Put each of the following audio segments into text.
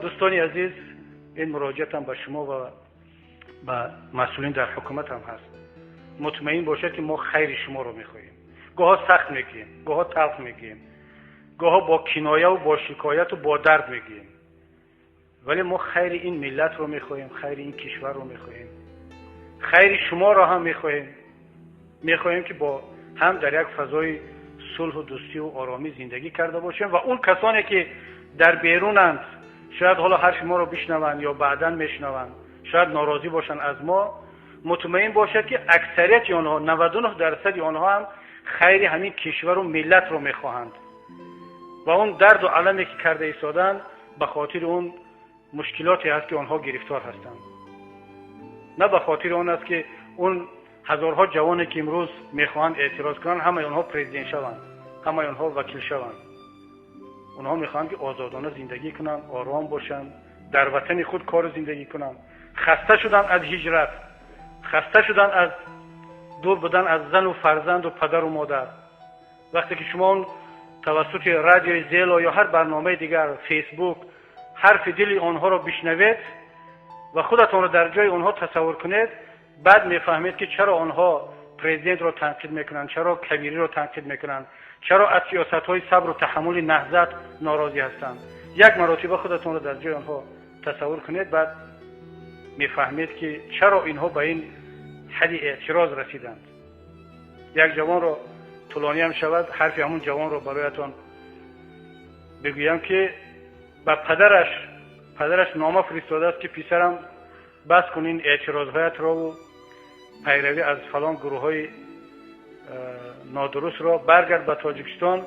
Дӯстони азиз, ин муроҷиатам ба шумо ва ба масъулин дар ҳукумат ҳам ҳаст. Мутмаин бошед, ки мо хайри шуморо мехоҳем. Гоҳо сахт мегӯем, гоҳо талх мегӯем, гоҳо бо кинояву бо шикояту бо дард мегӯем, вале мо хайри ин миллатро мехоҳем, хайри ин кишварро мехоҳем, хайри шуморо ҳам мехоҳем. Мехоҳем, ки бо ҳам дар як фазои сулҳу дӯстиву оромӣ зиндагӣ карда бошем. Ва он касоне, ки дар берунанд, шояд ҳоло ҳарфи моро бишнаванд ё баъдан мешунаванд, шояд норозӣ бошанд аз мо, мутмаин бошад, ки аксарияти онҳо, 99% онҳо ҳам хайри ҳамин кишвару миллатро мехоҳанд ва он дарду аламе, ки карда истоданд, ба хотири он мушкилоте ҳаст, ки онҳо гирифтор ҳастанд, на ба хотири он аст, ки он ҳазорҳо ҷавоне, ки имрӯз мехоҳанд эътироз кунанд, ҳамаи онҳо президент шаванд, ҳамаи онҳо вакил шаванд. Онҳо мехоҳанд, ки озодона зиндагӣ кунанд, ором бошанд, дар ватани худ кору зиндагӣ кунанд. Хаста шуданд аз ҳиҷрат, хаста шуданд аз дур будан аз зану фарзанду падару модар. Вақте ки шумо он тавассути радиои Зело ё ҳар барномаи дигар, Фейсбук, ҳарфи дили онҳоро бишнавед ва худатонро дар ҷои онҳо тасаввур кунед, баъд мефаҳмед, ки чаро онҳо президентро танқид мекунанд, чаро Кабириро танқид мекунанд, чаро аз сиёсатҳои сабру таҳаммули Наҳзат норозӣ ҳастанд. Як маротиба худатонро дар ҷои онҳо тасаввур кунед, баъд мефаҳмед, ки чаро инҳо ба ин ҳадди эътироз расиданд. Як ҷавонро, тӯлониам шавад, ҳарфи ҳамун ҷавонро бароятон бигӯям, ки ба падараш нома фиристодааст, ки писарам, бас кун ин эътирозҳоятрову пайравӣ аз фалон гурӯҳҳои нодурустро, баргард ба Тоҷикистон,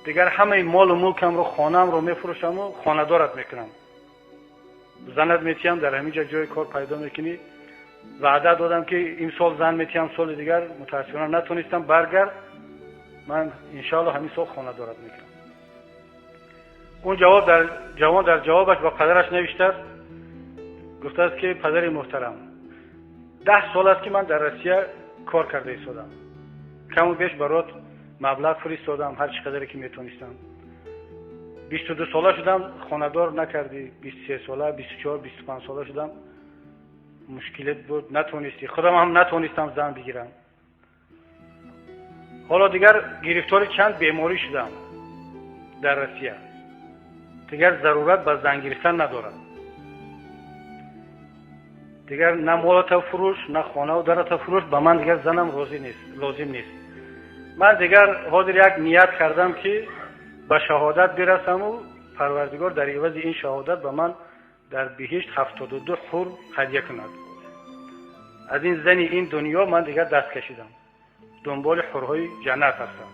дигар ҳамаи молу мулкамро, хонаамро мефурӯшаму хонадорат мекунам, занат метиҳам, дар ҳамин ҷо ҷои кор пайдо мекунӣ. Ваъда додам, ки имсол зан метиҳам, соли дигар мутаассифона натонистам. Баргард, ман иншоалло ҳамин сол хонадорат мекунам. Он ҷавоб дар ҷавон дар ҷавобаш ба падараш навиштааст, гуфтааст, ки падари муҳтарам, 10 сол аст, ки ман дар Россия кор карда истодам, каму беш барот маблағ фиристодам, ҳар чӣ қадаре ки метонистам. 22 сола шудам, хонадор накардӣ, 23 сола, 24, 25 сола шудам, мушкилет буд, натонистӣ, худам ҳам натонистам зан бигирам. Ҳоло дигар гирифтори чанд беморӣ шудам дар Россия, дигар зарурат ба зан гирифтан надорам. Дигар на молата фурӯш, на хонаву дарата фурӯш, ба ман дигар занам розӣ нест, лозим нест. Ман дигар ҳозир як ният кардам, ки ба шаҳодат бирасаму Парвардигор дар ивази ин шаҳодат ба ман дар биҳишт 72 ҳур ҳадя кунад. Аз ин зани ин дунё ман дигар даст кашидам, дунболи ҳурҳои ҷаннат ҳастам.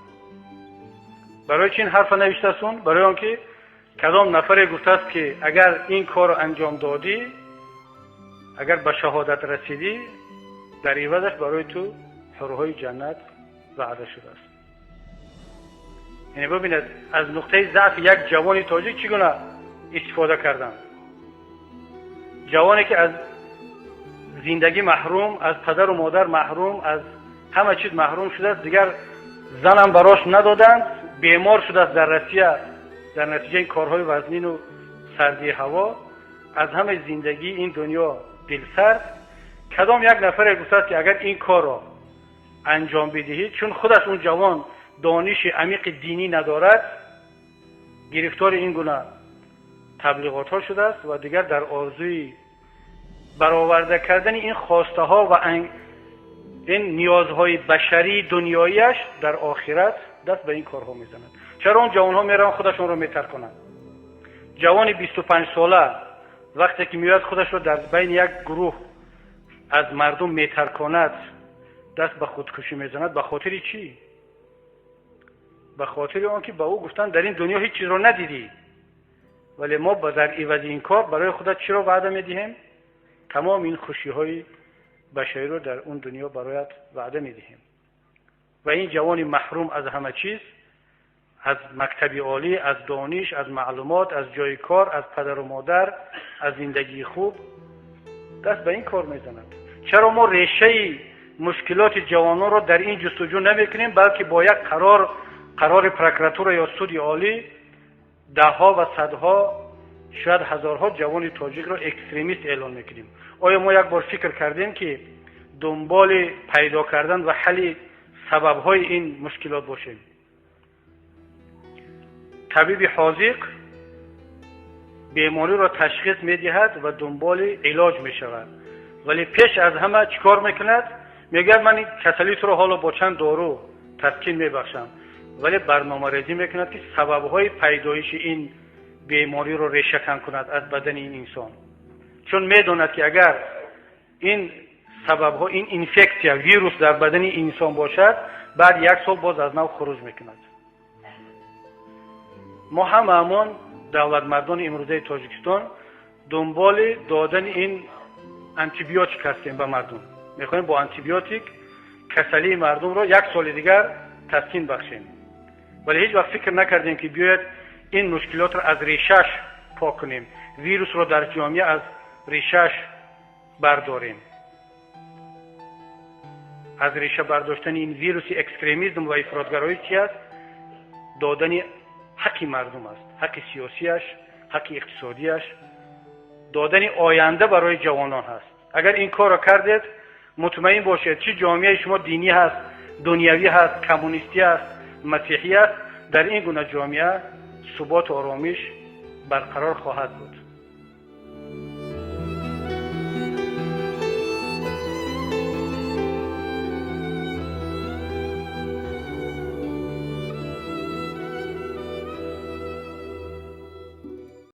Барои чи ин ҳарфа навиштааст он? Барои он ки кадом нафаре гуфтааст, ки агар ин корро анҷом додӣ, агар ба шаҳодат расидӣ, дар ивазаш барои ту ҳурҳои ҷаннат ваъда шудааст. Яъне бибинед, аз нуқтаи заъфи як ҷавони тоҷик чӣ гуна истифода карданд. Ҷавоне, ки аз зиндагӣ маҳрум, аз падару модар маҳрум, аз ҳама чиз маҳрум шудааст, дигар занам барош надоданд, бемор шудааст дар Россия дар натиҷаи корҳои вазнину сардии ҳаво, аз ҳамаи зиндагии ин дунё дилсард. Кадом як нафаре гуфтааст, ки агар ин корро анҷом бидиҳӣ, чун худаш он ҷавон дониши амиқи динӣ надорад, гирифтори ин гуна таблиғотҳо шудааст ва дигар дар орзуи бароварда кардани ин хостаҳо ва ин ниёзҳои башарии дунёияш дар охират даст ба ин корҳо мезанад. Чаро он ҷавонҳо мераванд, худашонро метарконанд? Ҷавони 25-сола вақте ки меояд, худашро дар байни як гурӯҳ аз мардум метарконад, даст ба худкушӣ мезанад, ба хотири чӣ? Ба хотири он ки ба ӯ гуфтанд: дар ин дунё ҳеҷ чизро надидӣ, вале мо дар ивази ин кор барои худат чиро ваъда медиҳем? Тамоми ин хушиҳои башариро дар он дунё бароят ваъда медиҳем. Ва ин ҷавони маҳрум аз ҳама чиз, аз мактаби олӣ, аз дониш, аз маълумот, аз ҷои кор, аз падару модар, аз зиндагии хуб, даст ба ин кор мезанад. Чаро мо решаи мушкилоти ҷавононро дар ин ҷустуҷӯ намекунем, балки бо як қарор, қарори прокуратура ё суди олӣ, даҳҳо ва садҳо Шояд ҳазорҳо ҷавони тоҷикро экстремист эълон мекунем. Оё мо як бор фикр кардем, ки дунболи пайдо кардан ва ҳалли сабабҳои ин мушкилот бошем? Табиби ҳозиқ бемориро ташхис медиҳад ва дунболи илоҷ мешавад, вале пеш аз ҳама чӣ кор мекунад? Мегӯяд, ман ин касалии туро ҳоло бо чанд дору таскин мебахшам, вале барномарезӣ мекунад, ки сабабҳои пайдоиши ин бемориро решакан кунад аз бадани ин инсон, чун медонад, ки агар ин сабабҳо, ин инфексия, вирус дар бадани инсон бошад, баъд як сол боз аз нав хуруҷ мекунад. Мо ҳамаамон, давлатмардони имрӯзаи Тоҷикистон, дунболи додани ин антибиотик ҳастем ба мардум. Мехоҳем бо антибиотик касалии мардумро як соли дигар таскин бахшем, вале ҳеҷ вақт фикр накардем, ки биёяд ин мушкилотро аз решаш пок кунем, вирусро дар ҷомеа аз решаш бардорем. Аз реша бардоштани ин вируси экстремизм ва ифротгароӣ чи аст? Додани ҳаққи мардум аст, ҳаққи сиёсияш, ҳаққи иқтисодияш, додани оянда барои ҷавонон ҳаст. Агар ин корро кардед, мутмаин бошед, чӣ ҷомеаи шумо динӣ ҳаст, дунявӣ ҳаст, коммунистӣ аст, масеҳӣ аст, дар ин гуна ҷомеа суботу оромиш барқарор хоҳад буд.